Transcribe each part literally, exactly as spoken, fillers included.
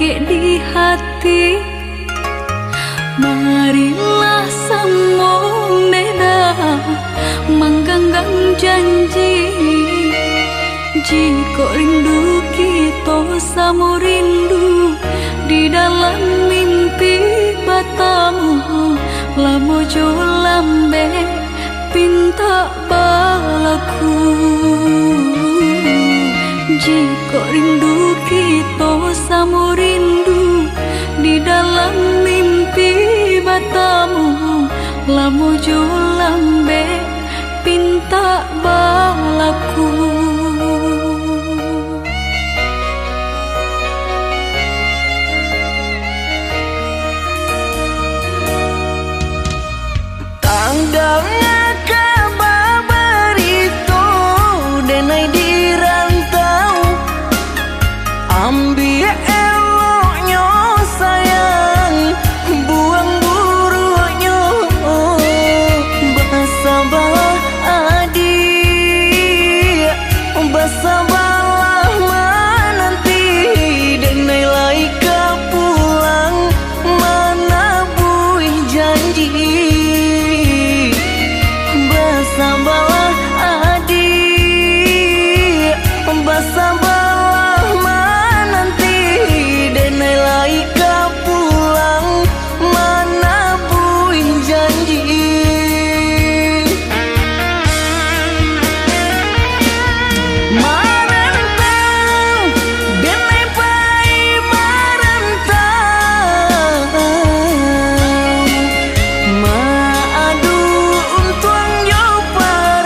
di hati. Marilah samo beda mangganggang janji. Jikok rindu kito samo rindu di dalam mimpi batamu, lamo jo lambek pintak balaku. Jikok rindu kito samo rindu di dalam mimpi batamu, lamo jo lambek pintak balaku. Tandang kaba barito, denai di rantau. Ambiak eloknyo sayang, buang buruaknyo. Basabalah adiak, basabalah mananti, denai lai ka pulang manabuih janji. Basabalah adiak, basabalah mananti, denai lai ka pulang manabuih janji. Marantau, denai pai marantau, maadu untuang jo paruntuang.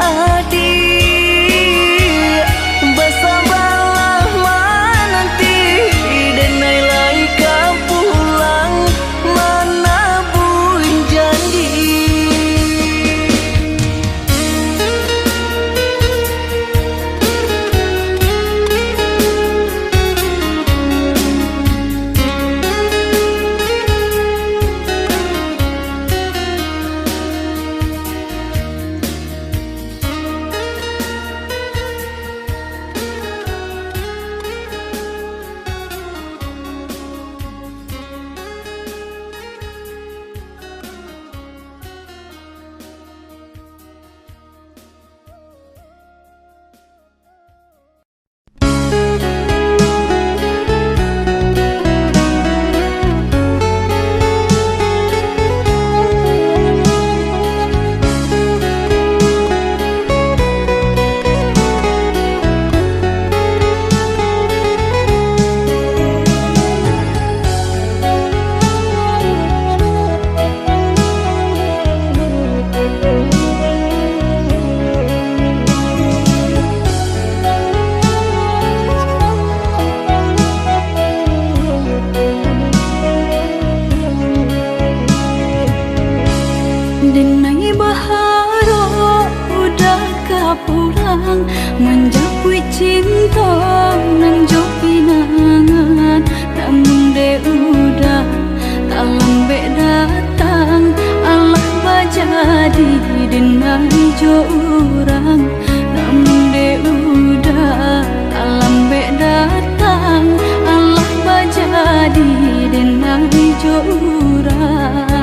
Adik, basabalah mananti, denai lai ka pulang manabuih janji. Denai baharok Uda ka pulang, manjapuik cinto nan jo pinangan. Namun dek Uda, talambek datang, alah bajadi denai jo urang. Namun dek Uda, talambek datang, alah bajadi denai jo urang.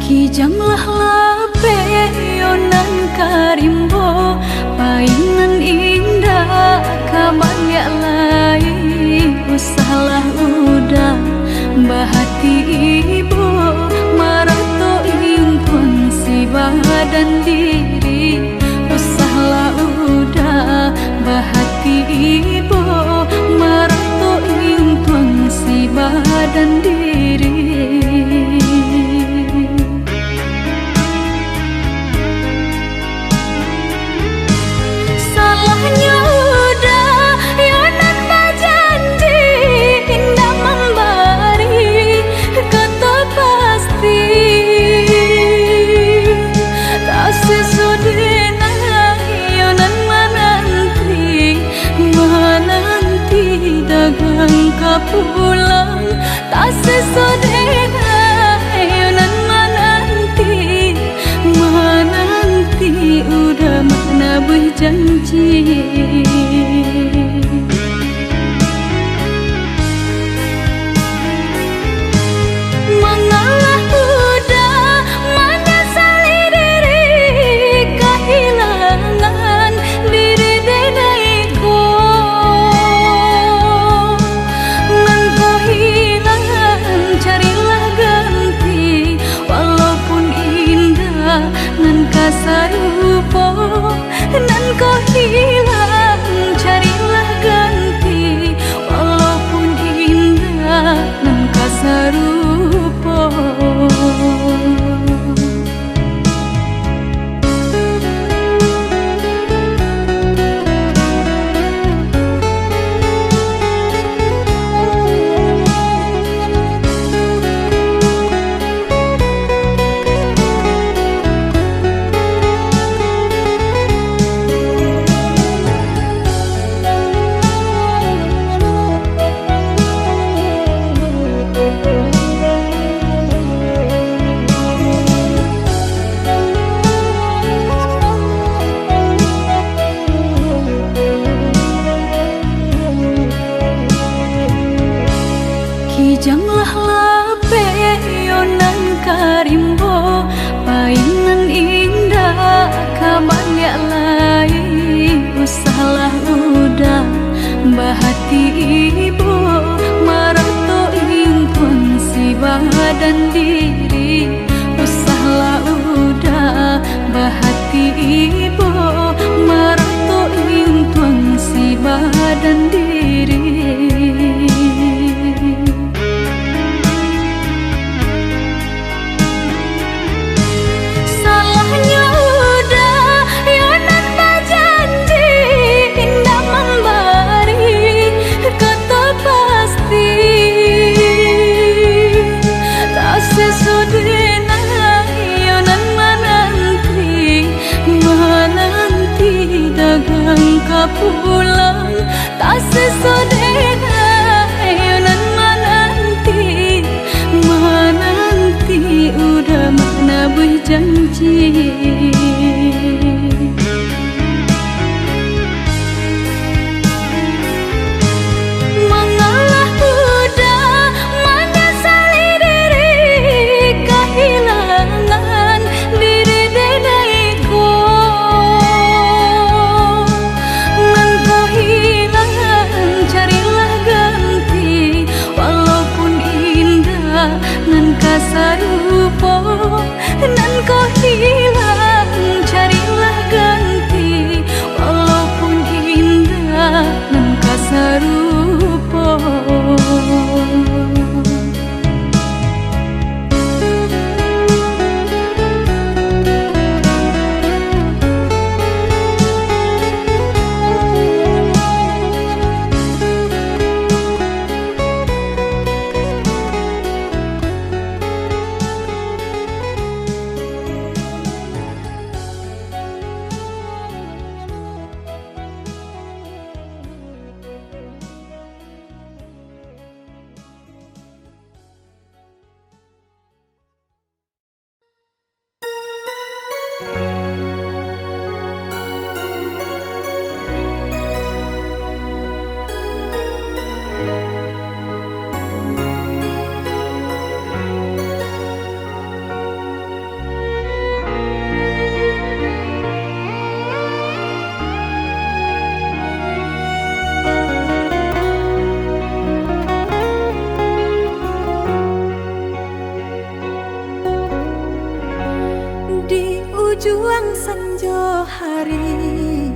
Kijang lah lapeh yo nan ka rimbo, pai nan indak ka baliak lai. Usahlah Uda bahati ibo, marato intuang si badan diri. Usahlah Uda bahati ibo, marato intuang si badan diri. Salahnyo Uda, yo nan bajanji indak mambari kato pasti. Tasiso denai yo nan mananti, mananti dagang ka pulang. Tasiso denai yo nan mananti, mananti Uda manabuih janji. Mangalah Uda manyasali diri kahilangan diri denai ko. Nan ko hilang, carilah ganti, walaupun indak nan ka sarupo. Nan ko hilang, carilah ganti, walaupun indak nan ka sarupo. Kijanglah lapeh yo nan ka rimbo, pai nan indak ka baliak lai. Usahlah Uda bahati ibo, marato intuang si badan diri. Usahlah Uda bahati ibo, marato intuang si badan dan diri. Salahnyo udah, yo nan bajanji, indak mambari kato pasti. Taseso dek nan, yo nan mananti, mananti dagang ka pulang. Taseso dek nan, yo nan mananti, mananti udah manabuih janji. Mangalah udah, manyasali diri, kahilangan diri denai ko. Nan ko hilang, carilah ganti, walaupun indak nan ka sarupo. Nan ko hilang, carilah ganti, walaupun indak nan ka sarupo. Di ujuang sanjo hari,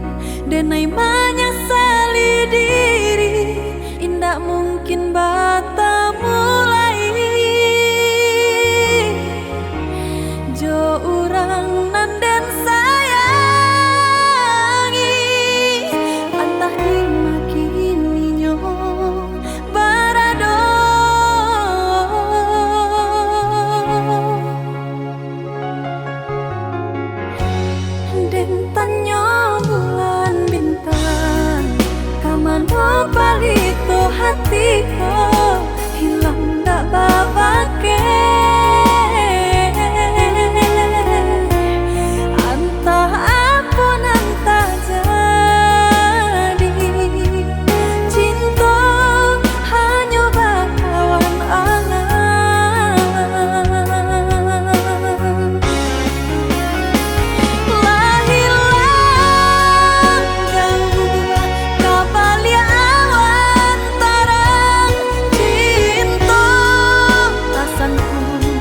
denai manyasali diri, indak mungkin batamu lai jo urang nan den sayangi, antah di ma kini nyo barado. Den tanyo bulan bintang, ka mano palito hati ko, hilang dak babakeh. Antah apo nan tajadi, cinto hanyo bakawan alam. Lah hilang jauah ka baliak awan tarang, cinto tasangkua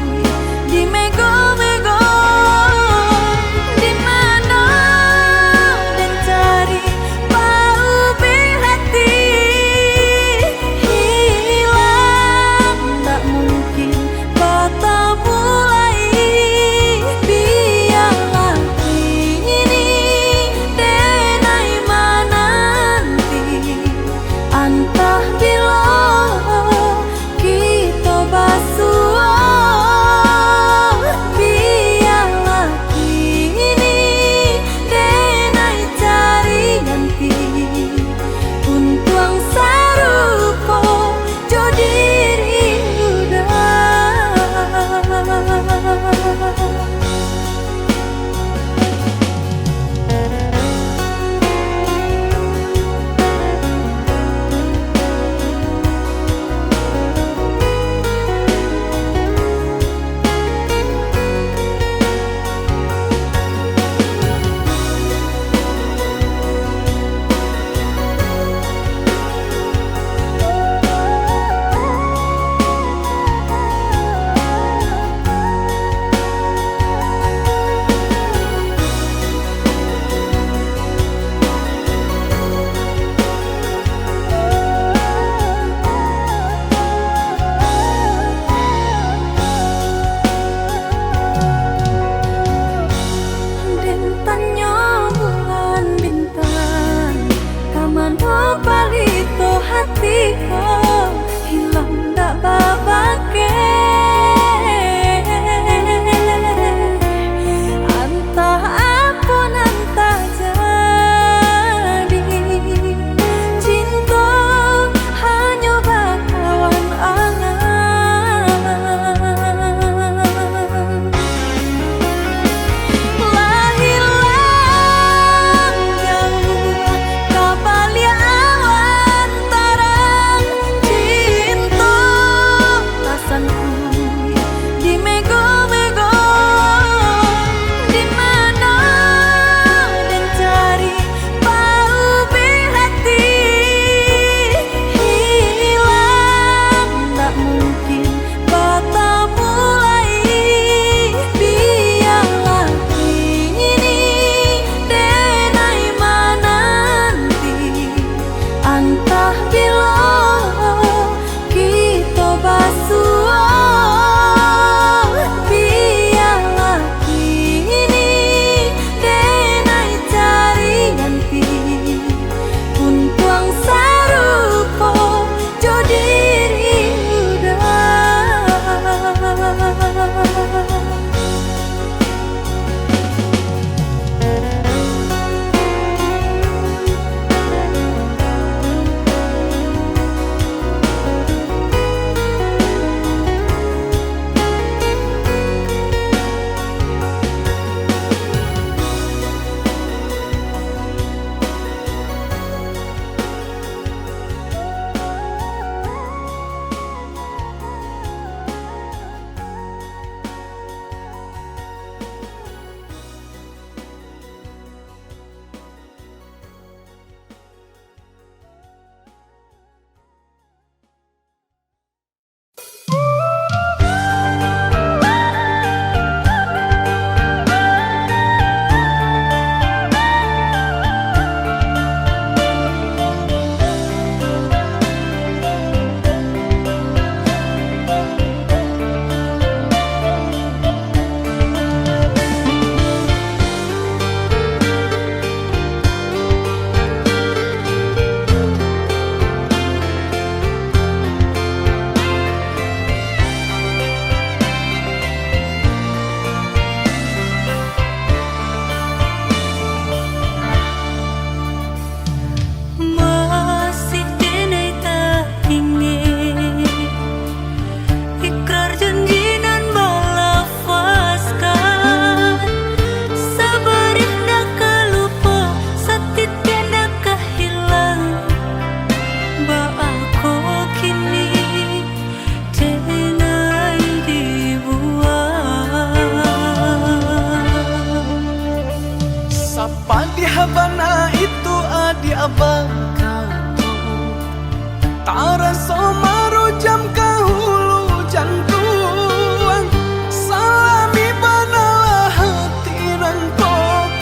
Taraso marujam ka hulu jantuang, salami banalah hati nan ko,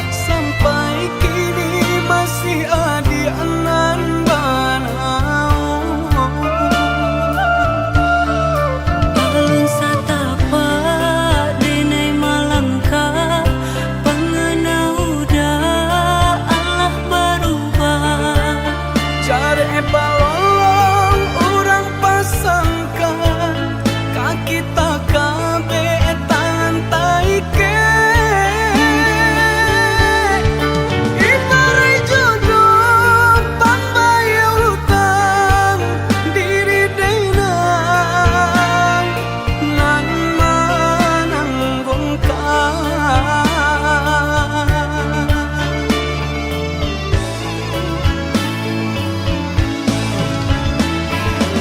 sampai kini masih adiak nan banaun. Alun satapak denai malangkah, pangana uda alah barubah. Jarek balolong urang pasangkan, ka kita kabek tangan taikek. Ibaraik jodoh pambayia utang, diri denai nan mananggungkan.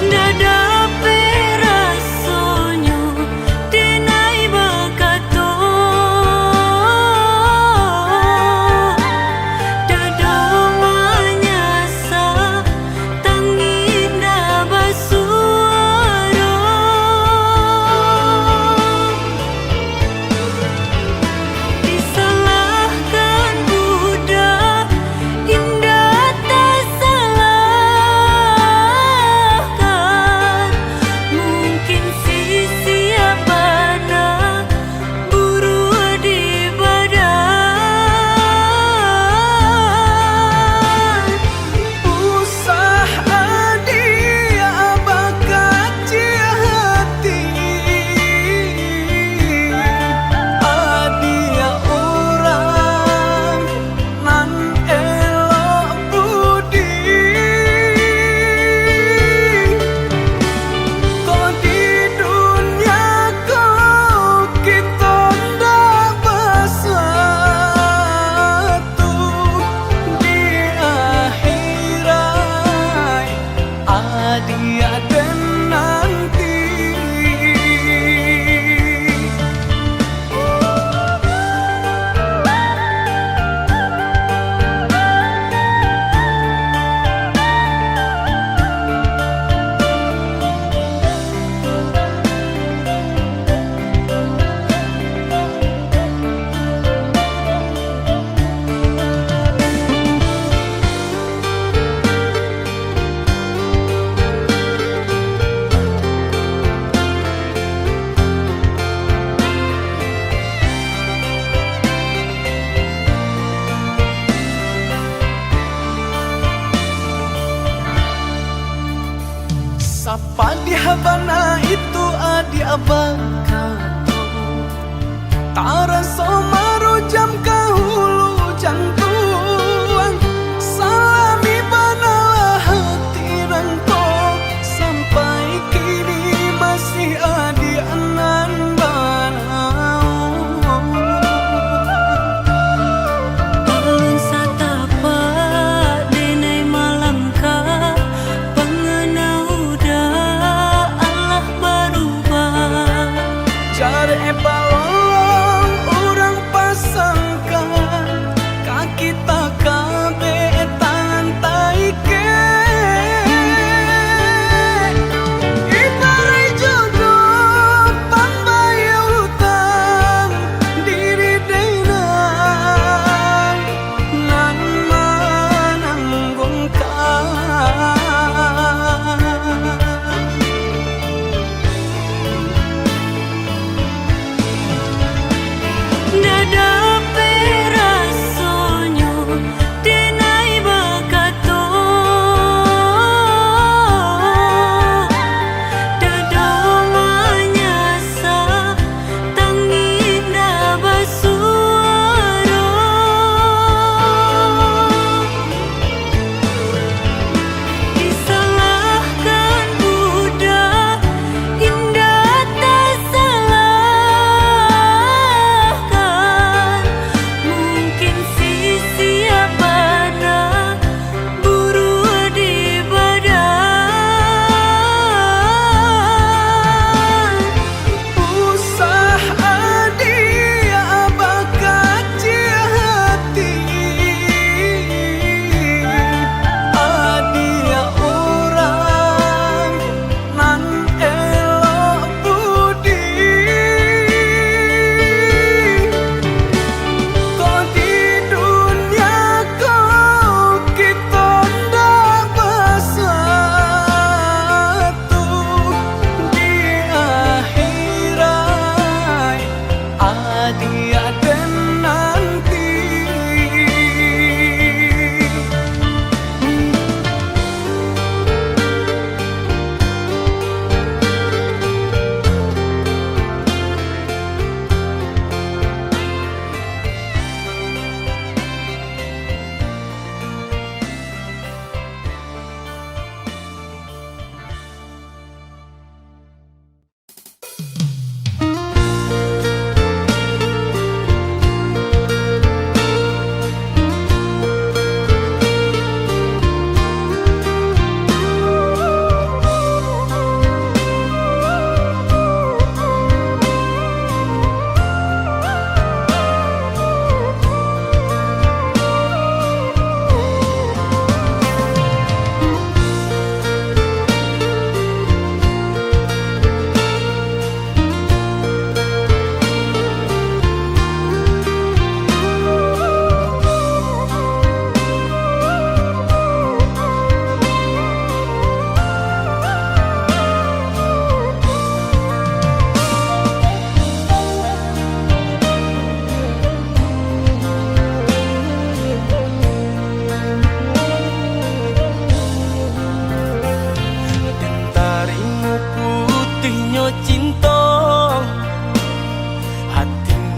Ndak dapek rasonyo denai bakato, dado manyasa, tangih ndak basuaro. Disalahkan budak, indak tasalahkan. Mungkin sisiak bana buruak di badan. Usah adiak bakaciak hati, adiak urang nan elok budi. Ko di dunia ko kito ndak basa tu di akhirat, adiak den nanti. Sapadiah bana itu adiak bakato, taraso marujam ka hulu jantuang. Salami banalah hati nan ko, sampai kini masih adiak nan banaun. Alun satapak denai malangkah, pangana uda alah barubah. Jarek balolong urang pasang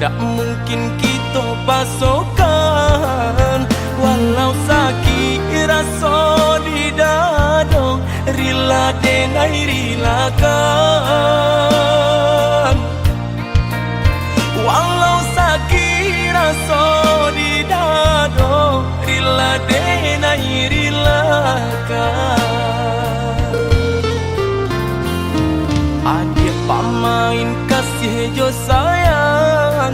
Tak mungkin kito pasokan, walau sakik raso di dado, rila denai rilakan. Walau sakik raso di dado, rila denai rilakan. Adiak pamain kasih jo sayang,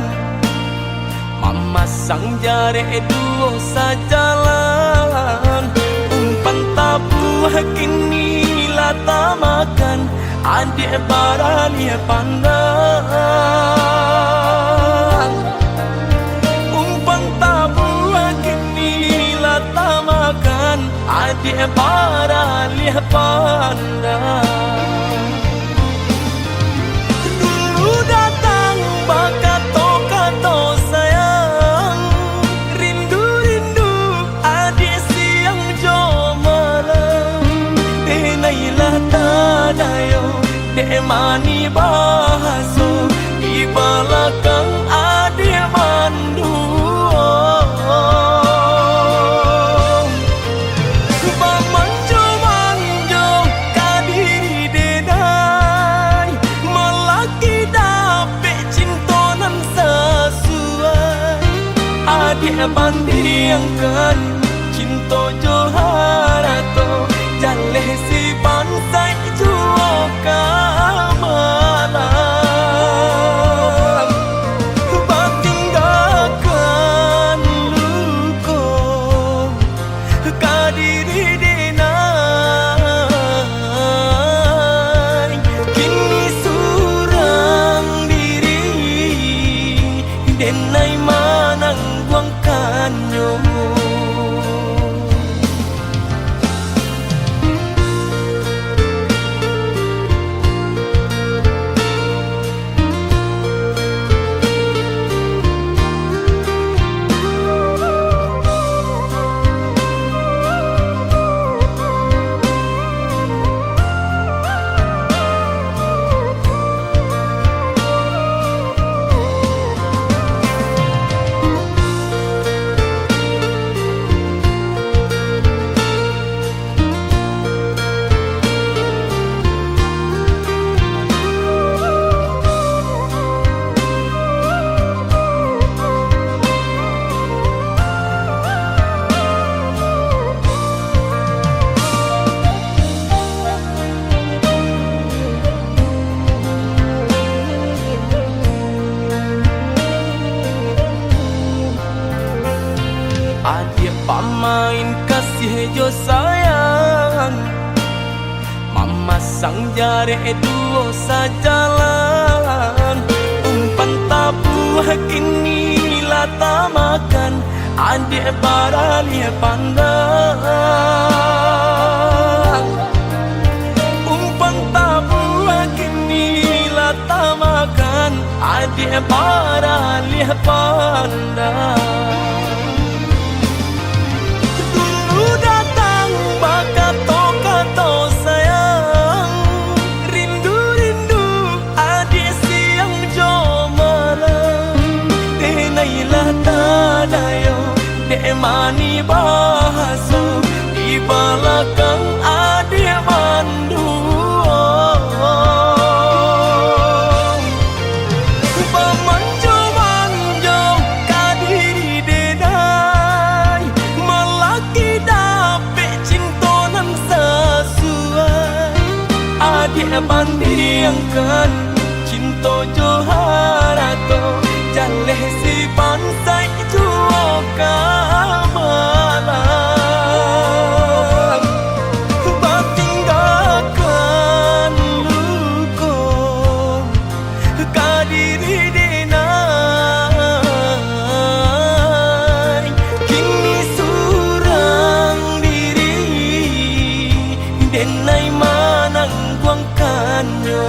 mamasang jarek duo sajalan. Umpan tabuah kini lah tamakan, adiak baralih pandang. Umpan tabuah kini lah tamakan, adiak baralih pandang. Dulu datang bakato-kato sayang, rindu-rindu adiak siang jo malam. Denai lah tadayo, dek manih bahaso di balakang adiak manduo. Bamanjo-manjo ka diri denai, malaki dapek cinto nan sasuai. Adiak bandiangkan cinto jo harato, jaleh si bansaik juo ka malang. Batinggakan luko ka diri denai, kini surang diri denai manangguangkannyo. Adiak pamain kasih jo sayang, mamasang jarek duo sajalan. Umpan tabuah kini lah tamakan, adiak baralih pandang. Umpan tabuah kini lah tamakan, adiak baralih pandang. Dulu datang bakato-kato sayang, rindu-rindu adiak siang jo malam. Denai lah tadayo, dek manih bahaso di balakang adiak manduo. Bamanjo-manjo ka diri denai, malaki dapek cinto nan sasuai. Adiak bandiangkan cinto jo harato, jaleh si bansaik juo ka malang. Batinggakan luko ka diri denai, kini surang diri denai manangguangkannyo.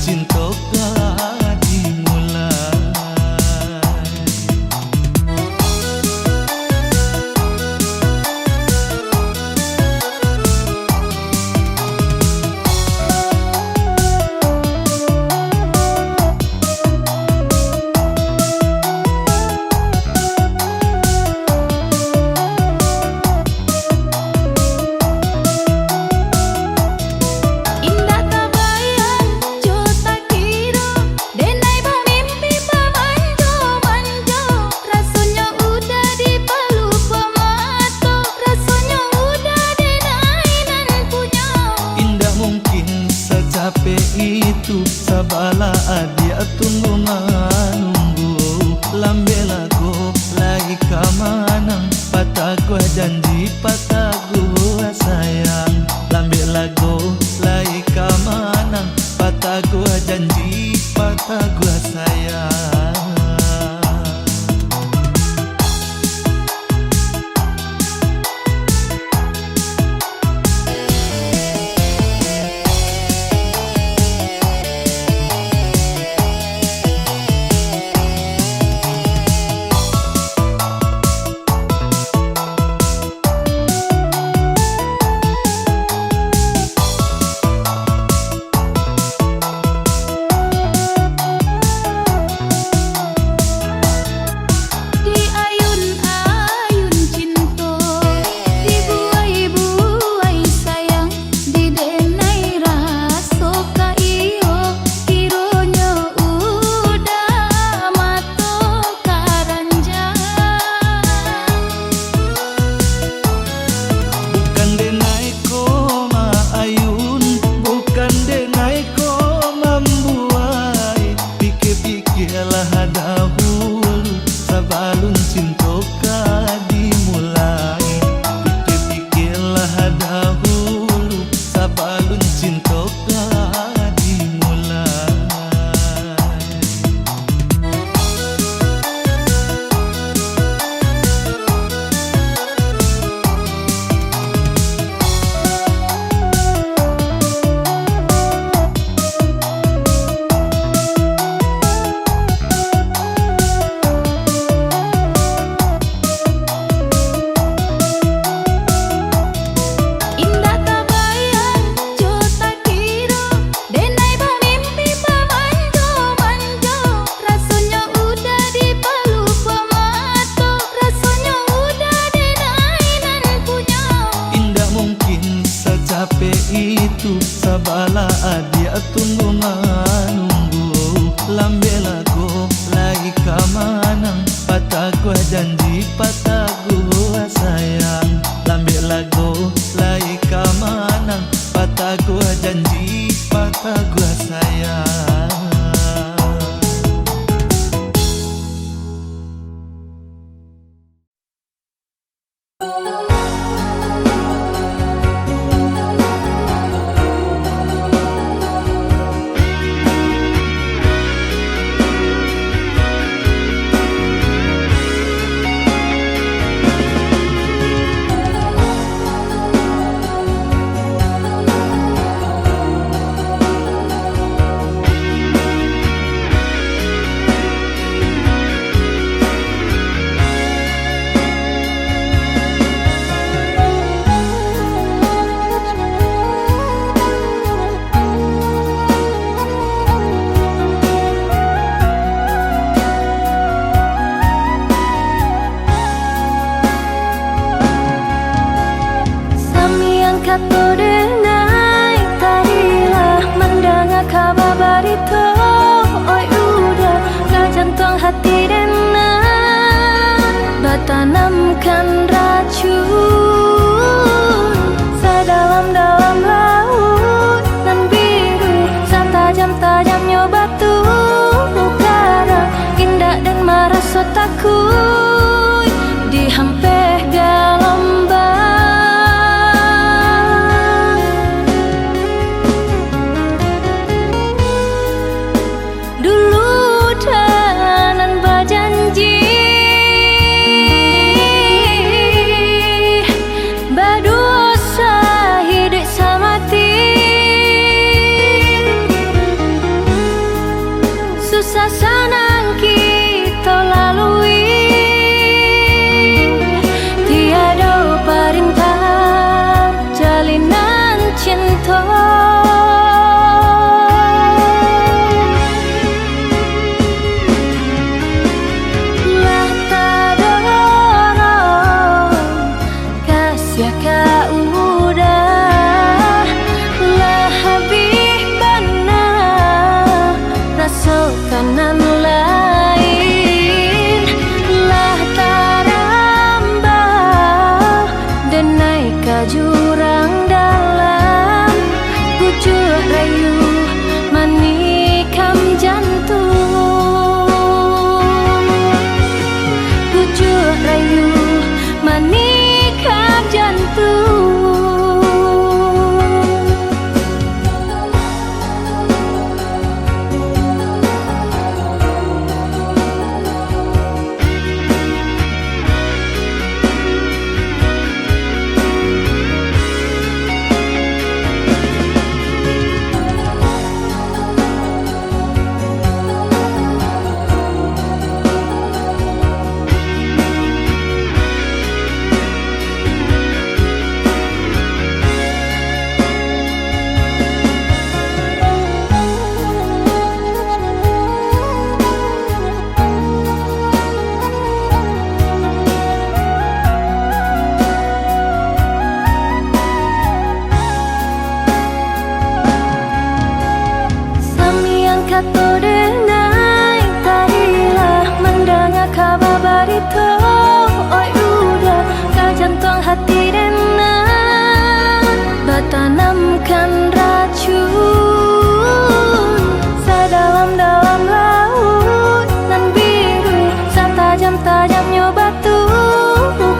cinto ka dimulai. Indak tabayang jo takiro, denai bamimpi bamanjo-manjo. Rasonyo udah dipalukuak mato, rasonyo udah denai nan punyo. Indak mungkin sacapek itu, sabalah adiak tunggu manunggu. Lambek lago lai ka manang, pataguah janji, pataguah sayang. Lambek lago lai ka manang, pataguah janji, pataguah sayang. Di ayun-ayun cinto, dibuai-buai sayang, didenai raso ka iyo, kironyo udah mato karanjang. Bukan denai ko maayun, bukan denai ko mambuai. Pikia-pikialah dahulu, sabalun cinto ka dimulai. Pikia-pikialah dahulu, sabalun cinto ka dimulai. Indak tabayang jo takiro, denai bamimpi bamanjo-manjo. Rasonyo udah dipalukuak mato, rasonyo udah denai nan punyo. Indak mungkin sacapek itu, sabalah adiak tunggu manunggu. Lambek lago lai ka manang, pataguah janji, pataguah sayang. Lambek lago lai ka manang, pataguah janji, pataguah sayang. Sasanang kito lalui, tiado parintah jalinan cinto. Lah tadorong kasiah ka udah, lah abih bana raso ka nan lain, lah tarambah denai ka jurang dalam, pucuak rayu manikam jantung. Pucuak rayu manikam jantung. Samiang kato denai, tadi lah mandanga kaba barito, oi udah ka jantuang hati denai, batanamkan racun sadalam-dalam lauik nan biru, satajam-tajamnyo batu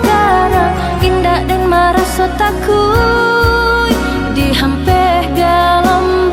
karang, indak den maraso takuik dihampeh galombang.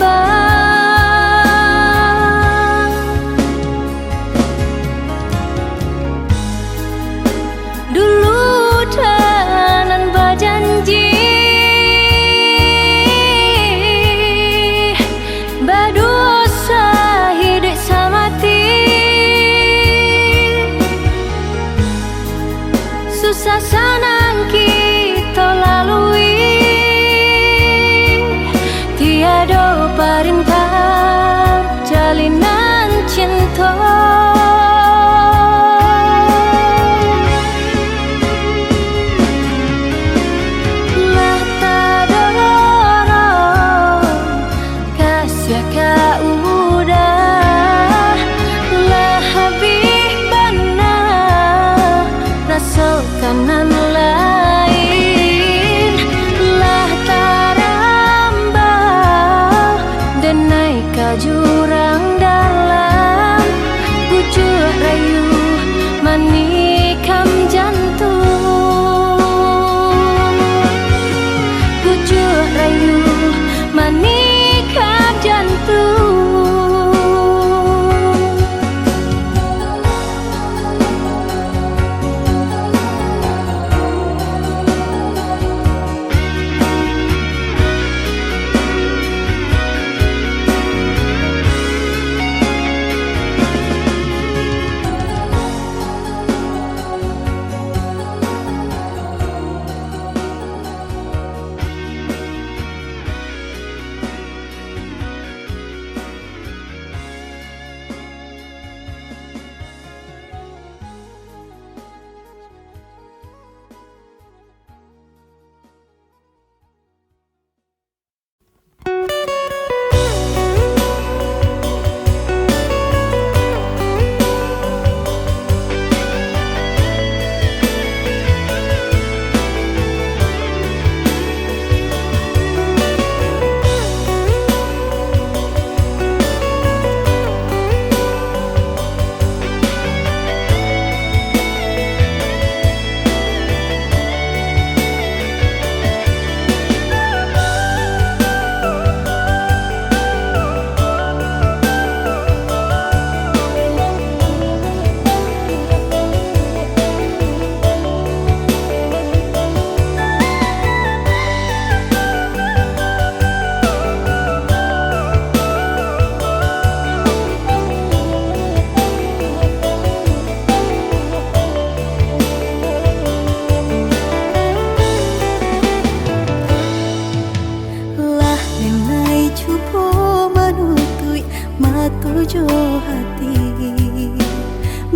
jo hati,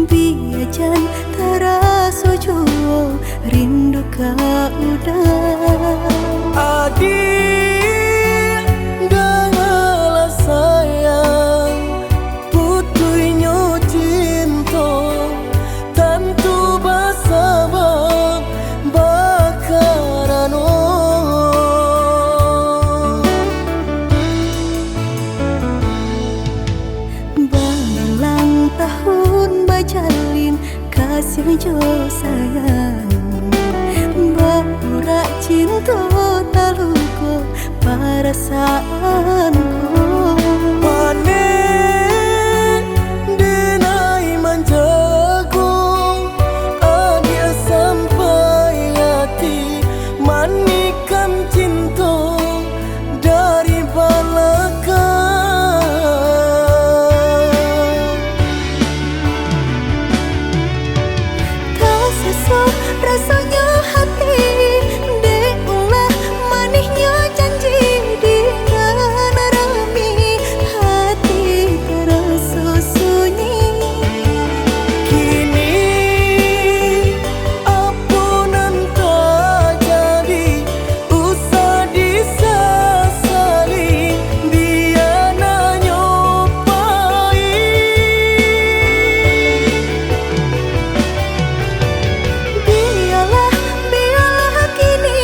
bia jan taraso juo rindu ka urang. Adiak, dangalah sayang, putuihnyo cinto, tantu basabab bakarano. Babilang tahun bajalin, kasiah jo sayang, baurak cinto taluko parasaanku. Panek denai manjago, adiak sampai ati, manikam cinto dari balakang. Tasaso rasonyo hati, dek ulah manihnyo janji di nan rami, hati taraso sunyi. Kini apo nan tajadi, usah disasali, bia nanyo pahik. Bialah, bialah kini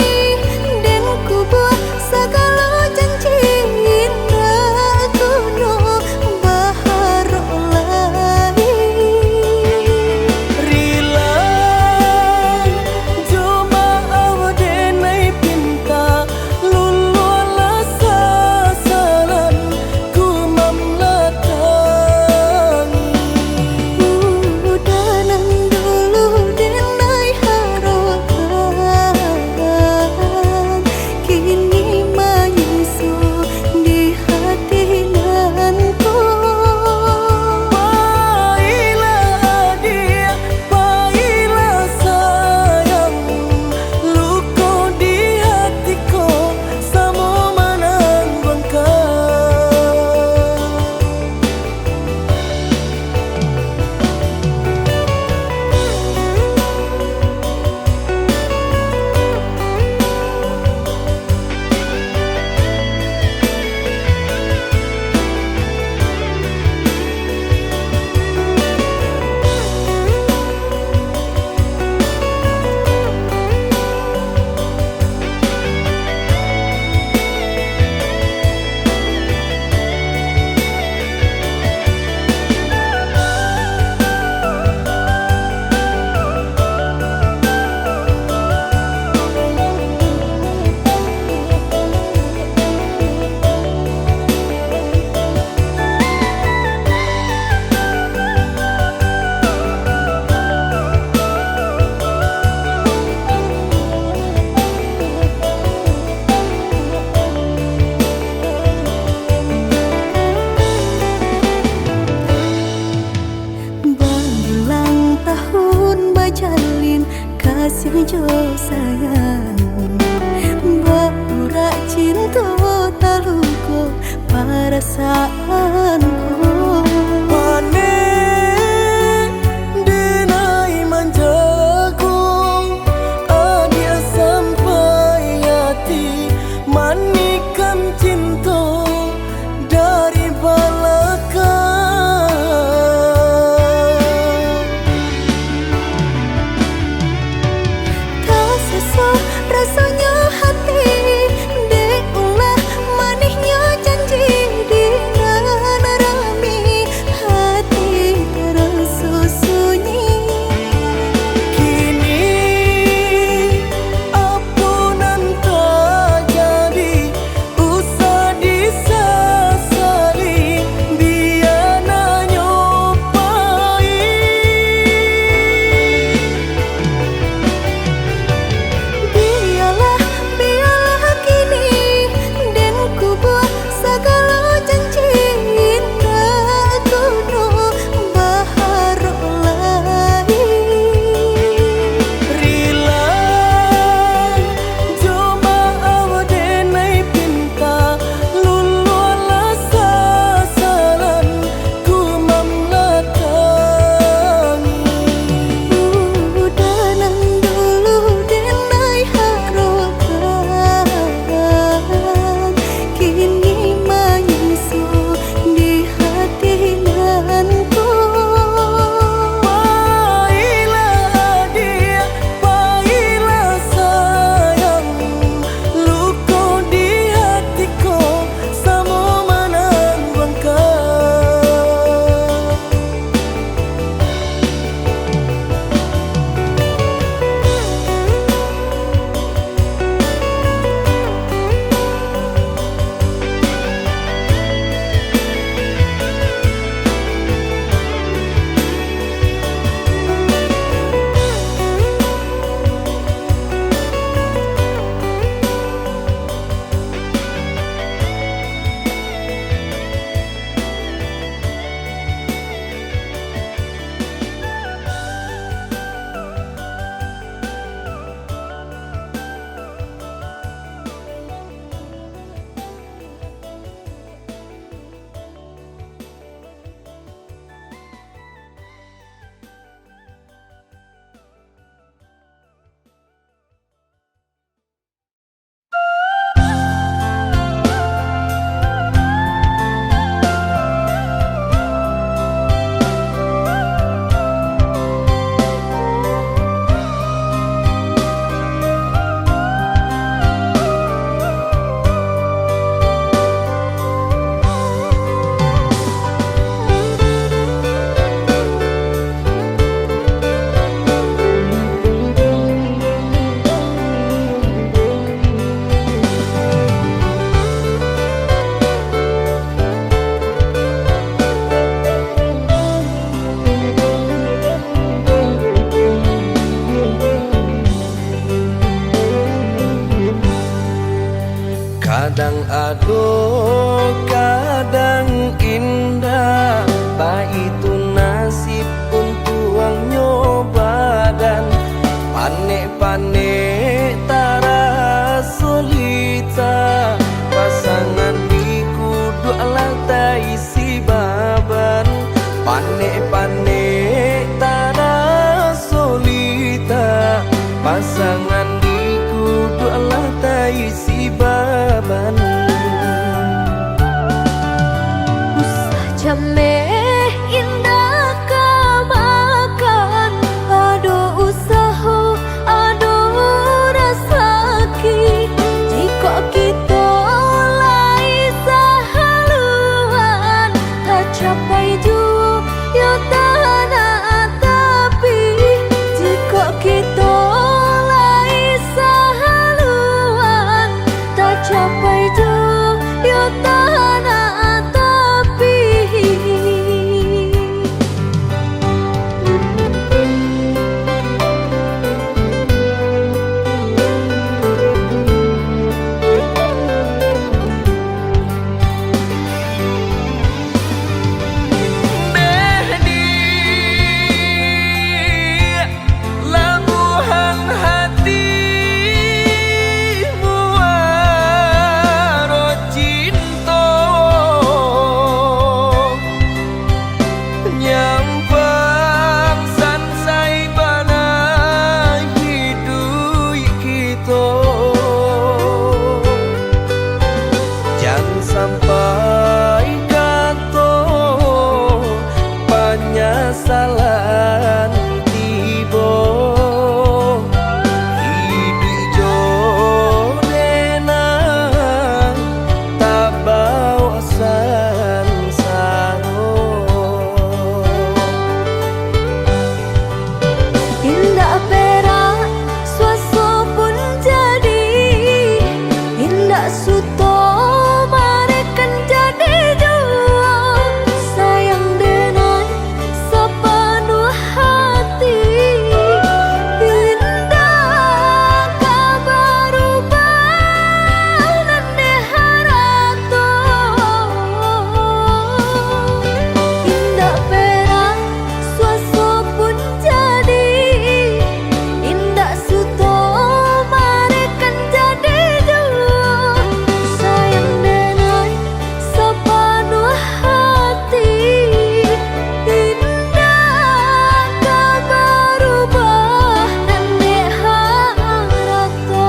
den kubua sagalo janji, indak kuno baharok lai. Rila jo maaf denai pinta, luluahlah sasalan ku mamalatangi. Udah nan dulu denai harokan, kini manyiso di hati nan ko. Pailah adiak, pailah sayang, luko di hati ko samo manang bangka. Babilang tahun bajalin, kasiah jo sayang, baurak cinto taluko parasaanku. Panek denai manjago, adiak sampai ati, manikam cinto dari balakang. Tasaso rasonyo hati, dek ulah manihnyo janji di nan Panek-panek taraso litak, pasangan di kuduak lah taisi baban. Usah jameh indak ka makan, ado usaho, ado rasaki. Jikok kito lai sahaluan, tacapai juo yo tanah tapi. Jikok kito lai sahaluan, tacapai juo yo tanah tapi. Dek di labuhan hati muaro cinto, nyampang sansai bana hiduik kito. Jan sampai kato panyasalan tibo, hiduik jo denang tabao sansaro. Indak perak suaso pun jadi, indak suto mareh kan jadi juo. Sayang denai sapanuah hati, indak ka barubah nan dek harato. Indak perak suaso pun jadi, indak suto mareh kan jadi juo. Sayang denai sapanuah hati, indak ka barubah nan dek harato.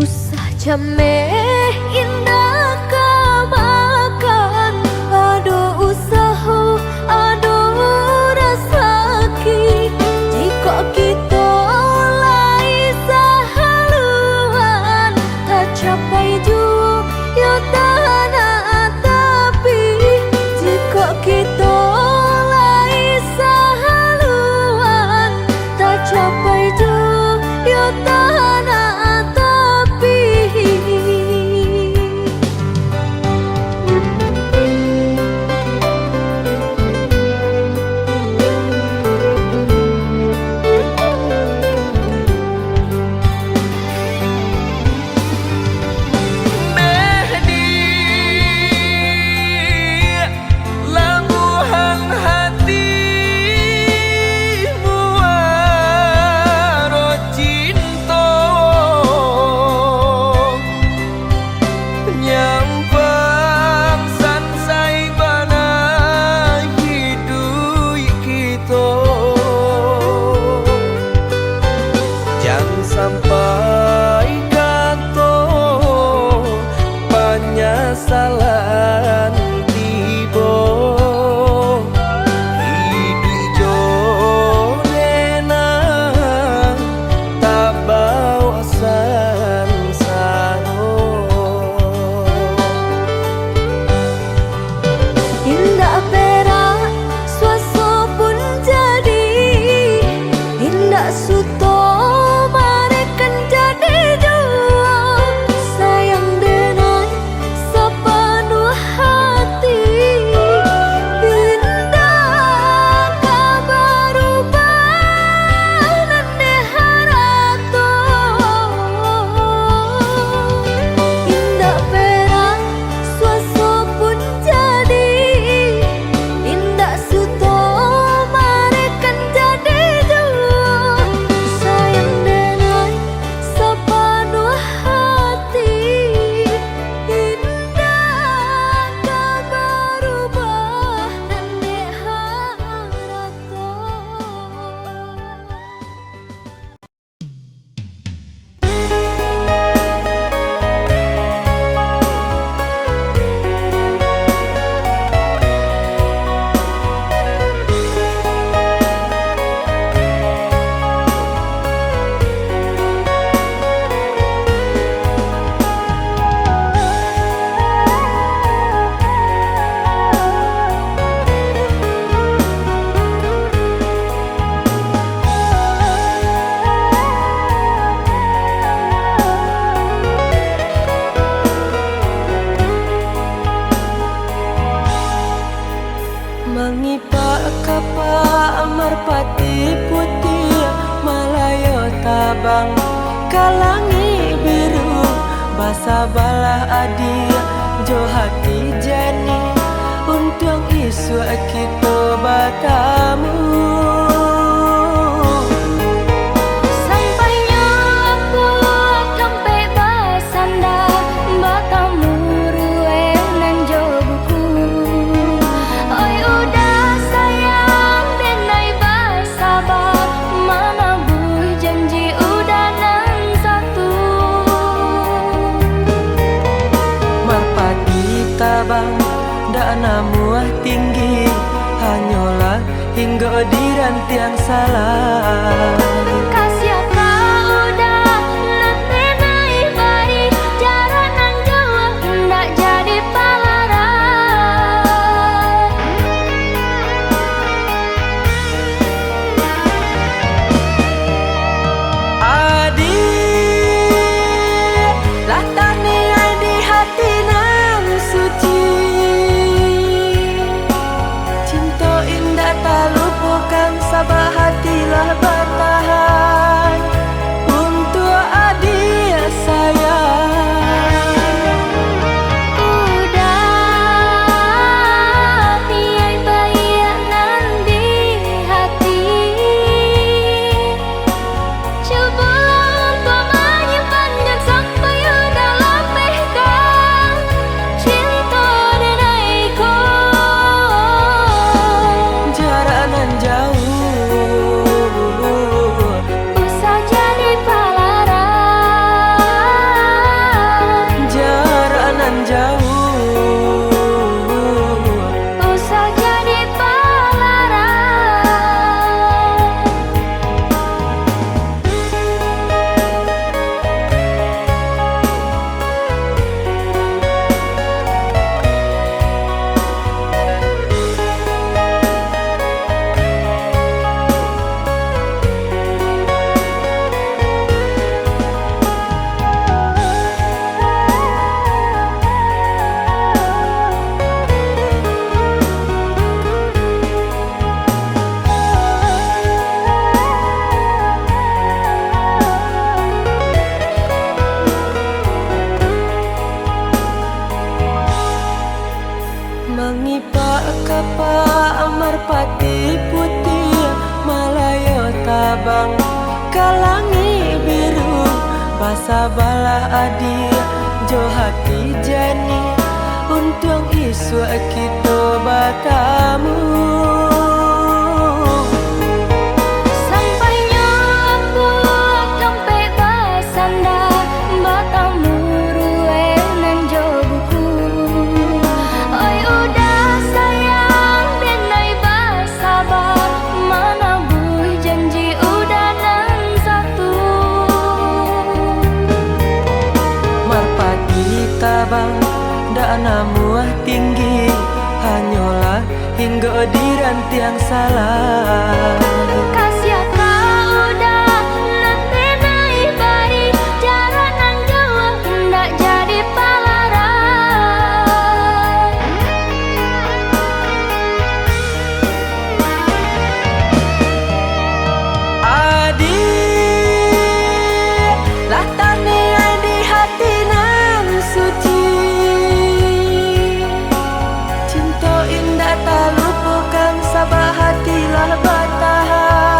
Usah jameh indak ka makan, ado usaho, ado rasaki. Jikok kito lai sahaluan, tacapai juo yo tanah tapi. Jikok kito lai sahaluan, tacapai juo yo tanah tapi. Deh di labuhan hati muaro cinto, nyampang sansai bana hiduik kito. Jan sampai kato panyasalan tibo, hiduik jo denang tabao sansaro. Kapak marpati putiah, malayo tabang ka langik biru, basabalah adiak jo hati janiah, untuang isuak kito batamu. Sampainyo apuak tampek basanda, batamu ruweh nan jo buku. Oi uda sayang, denai basaba, manabuih janji uda nan satu. Marpati tabang, dak namuah tinggi, hanyolah hinggo di rantiang salai. Kasiah ka uda nan denai bari, jarak nan jauah indak jadi palarai. Adiak, lah taniai di hati nan suci. Cinto indak talupokan, sabab hati lah batahan untuak adiak sayang. Uda, niaik baiak nan di hati. Cubolah untuak manyimpan, jan sampai uda lapehkan cinto denai ko. Jarak nan jauah, usah jadi palarai. Jarak nan jauah, usah jadi palarai. Mangipak kapak marpati putiah, malayo tabang ka langik biru, basabalah adiak jo hati janiah, untuang isuak kito batamu. Sampainyo apuak tampek basanda, batamu ruweh nan jo buku. Oi uda sayang, denai basaba, manabuih janji uda nan satu. Marpati tabang, dak namuah tinggi, hanyolah hinggo di rantiang salai. Kasiah ka uda nan denai bari, jarak nan jauah indak jadi palarai. Adiak, lah taniai di hati nan suci. Cinto indak talupokan, sabab hati lah batahan.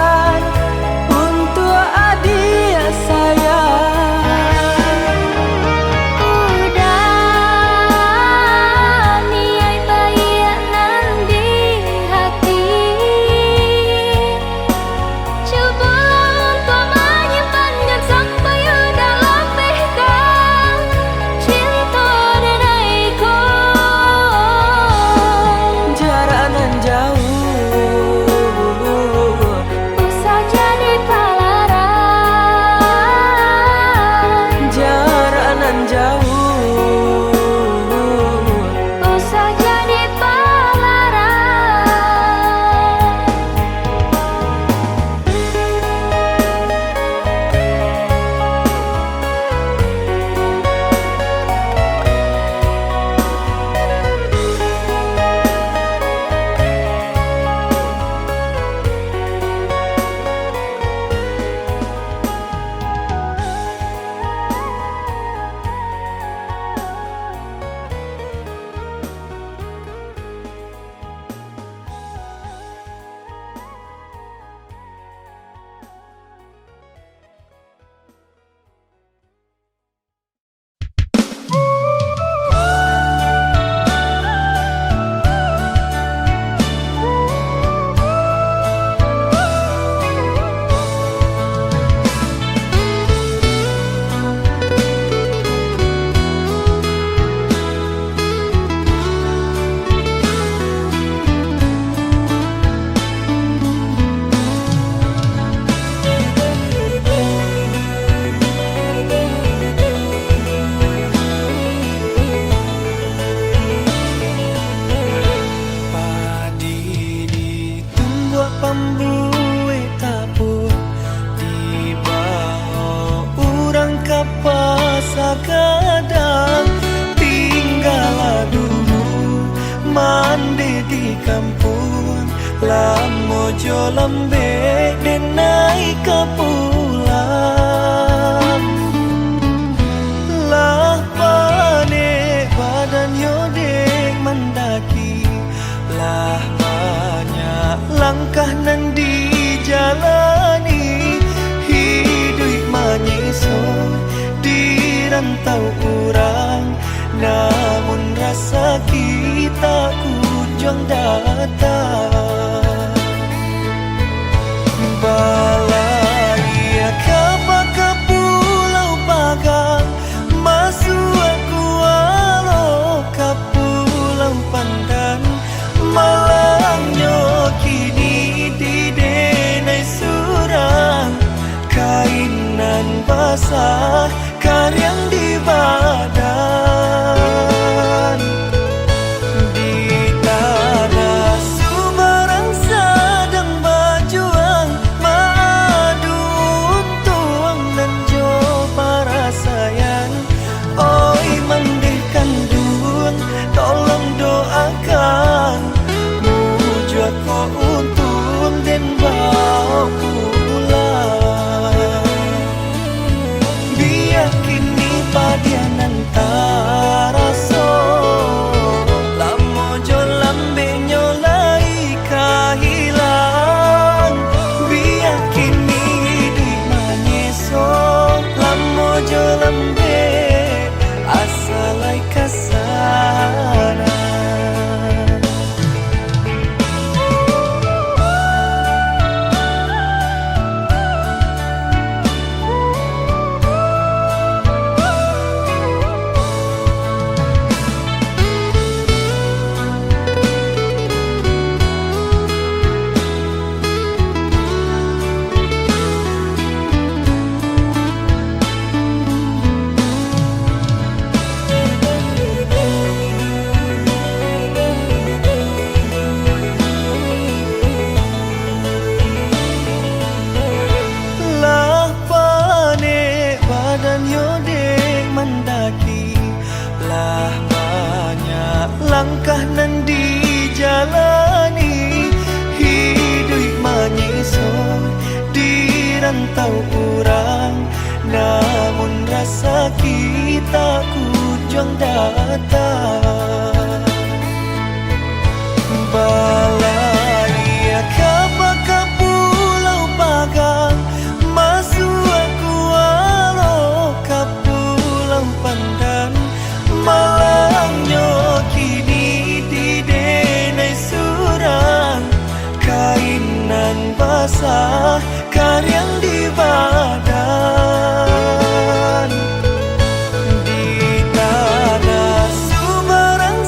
Ande di kampuang, lamo jo lambek den naiak ka pulang. Lah panek badannyo dek mandaki, lah banyak langkah nan dijalani. Hiduik manyeso di rantau urang, namun rasaki tak kunjuang datang. Balaiak ka baka Pulau Pagang, masuak Kualo ka Pulau Pandan, malangnyo kini di denai surang, kain nan basah kariang di badan. Di tanah Sumbarang sadang bajuang, maadu untuang nan jo parasaian. Oi mandeh kanduang, tolong doakan, mujuak ko untuang den bao pulang. Bia kini padiah nan taraso, lamo jo lambeknyo lai ka hilang. Bia kini hiduik manyeso, lamo jo lambek, asa lai ka sana. Lah panek badannyo dek mandaki, lah banyak langkah nan dijalani. Hiduik manyeso di rantau urang, namun rasaki tak kunjuang datang. Balaiak ka baka Pulau Pagang, masuak Kualo ka Pulau Pandan, malangnyo kini di denai surang, kain nan basah kariang di badan. Di tanah Sumbarang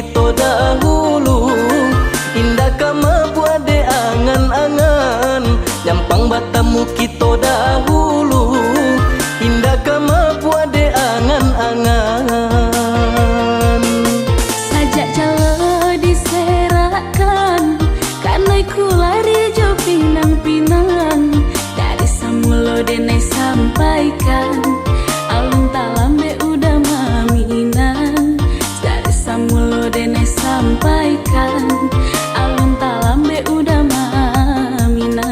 kito dahulu, indak ka mabuek dek angan-angan. Nyampang batamu kito dahulu, indak ka mabuek dek angan-angan. Sajak jalo diserakkan, kanai ku lari jo pinang-pinang. Dari samulo denai sampaikan, alun talambek uda maminang. Dari samulo denai sampaikan, alun talambek uda maminang.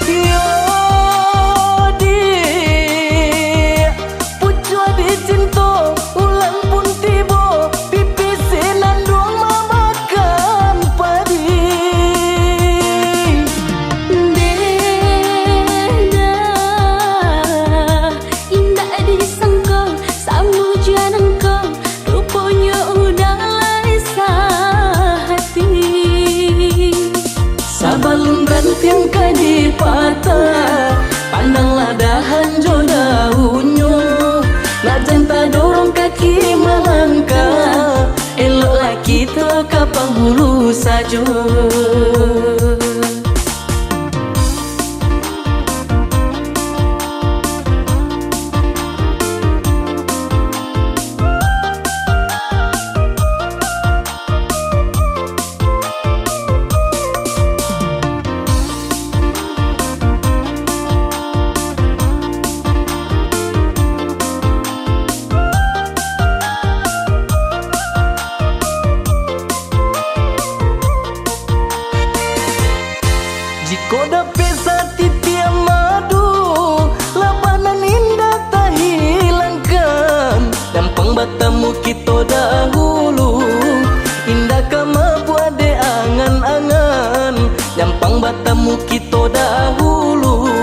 Yo, di pucuak dicinto, ulam pun tibo, pipih sinanduang mamakan padi. Deh, dah, indak disangko, samujan angko, ruponyo udah lai sahati. Sabalun rantiang ka dipatah, pandanglah dahan jo daunnyo. Nak jan tadorong kaki malangkah, eloklah kito ka panghulu sajo. Jikok dapek satitiak madu, labanan indak tahilangkan. Nyampang batamu kito dahulu, indak ka mabuek dek angan-angan. Nyampang batamu kito dahulu,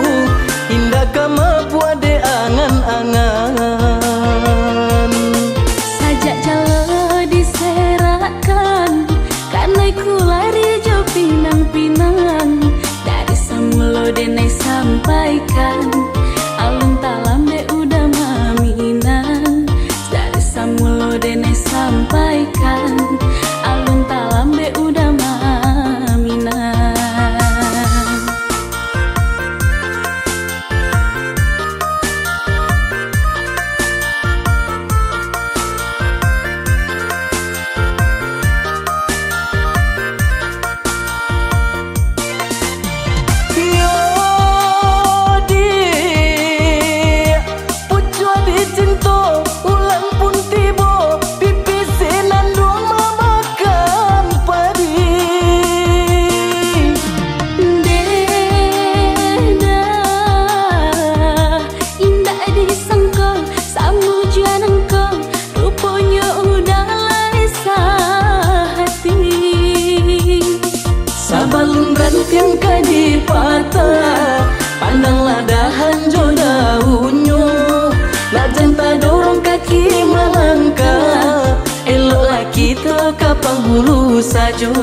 indak ka mabuek dek angan-angan. Sajak jalo diserakkan, kanai ku lari jo pinang-pinang. Dari samulo denai sampaikan, alun talambek uda maminang. Dari samulo denai sampaikan, alun talambek uda maminang. Yo, di pucuak dicinto, ulam pun tibo, pipih sinanduang mamakan padi. Deh, dah, indak disangko, samujan angko, ruponyo udah lai sahati. Sabalun rantiang ka dipatah, pandanglah dahan jo daunnyo. Nak jan tadorong kaki malangkah, eloklah kito ka panghulu sajo.